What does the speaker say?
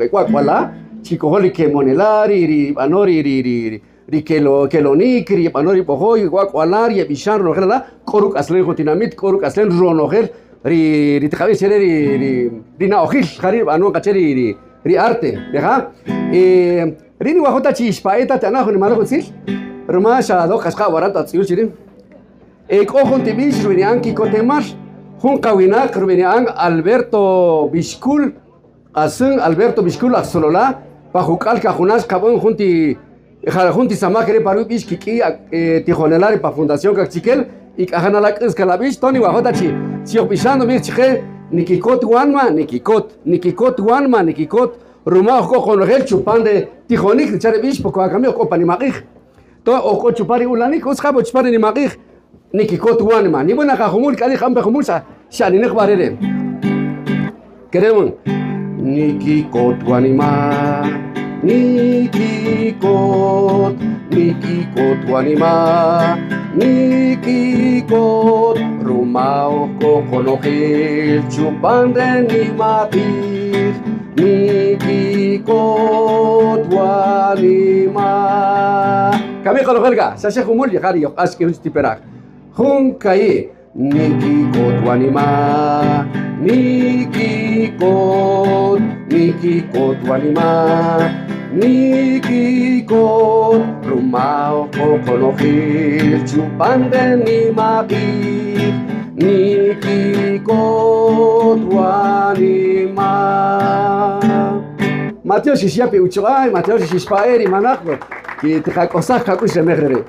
E k'o ak'wala' chkikojöl ri kemonela', ri ri b'ano ri ri ri ri kelo kelonïk, ri yeb'ano ri b'ojo'y, e k'o ak'wala' ri yeb'ixan ronojel la' k'o ruk'aslen jun tinamït, k'o ruk'aslen ronojel ri ri tiqab'ij che rä ri ri ri na'ojil, ja ri' rub'anon qa che ri ri ri arte rija'. Rïn niwajo' ta chi yixpa'e' ta ti'ana' jun nimaläj utzil, ruma xa doj qa xqa' waral ta tz'uyul chi ri'. E k'o jun ti b'ix rub'ini'an Kikotemal, jun qawinaq rub'ini'an Alberto Bixcul, Q'asän Alberto Bixcul aj Sololá, pa juk'al kajuna' xqab'än jun ti jun ti samaj ke re' pa ruwi' b'ix kik'in tijonela' ri pa Fundación Kaqchikel y k'a ja' na la' k'äs kala' b'ix, Tony niwajo' ta chi chi yojb'ixan nub'ij chqe, Nikikot wanma, nikikot, nikikot wanma, nikikot, ruma oj k'o qonojel chupan re tijonïk ncha' ri b'ix, porque wakami oj k'o pa nimaq'ij. To oj k'o chupan ri ulanïk, utz ja' po chupan ri nimaq'ij, nikikot wanma. Nib'än na qa jumul k'a ri' jampe jumul xa xa'aninäq b'a' re' re'. Queremos. Nikikot wanima, nikikot, nikikot wanima, nikikot, ruma oj k'o qonojel chupan re nimaq'ij. Nikikot wanima. Kami qonojel k'a, xa xe jumul yaja' ri yojq'ax k'in ruchi ti peraj. Jun ka'i'. Nikikot wanima, nikikot, nikikot wanima, nikikot, ruma oj k'o qonojel chupan re nimaq'ij. Nikikot wanima. Matyox xixya' pi uchuq'a' y matyox xixpa'e' ri manaq, tiqak'osaj qak'u'x re mej re'.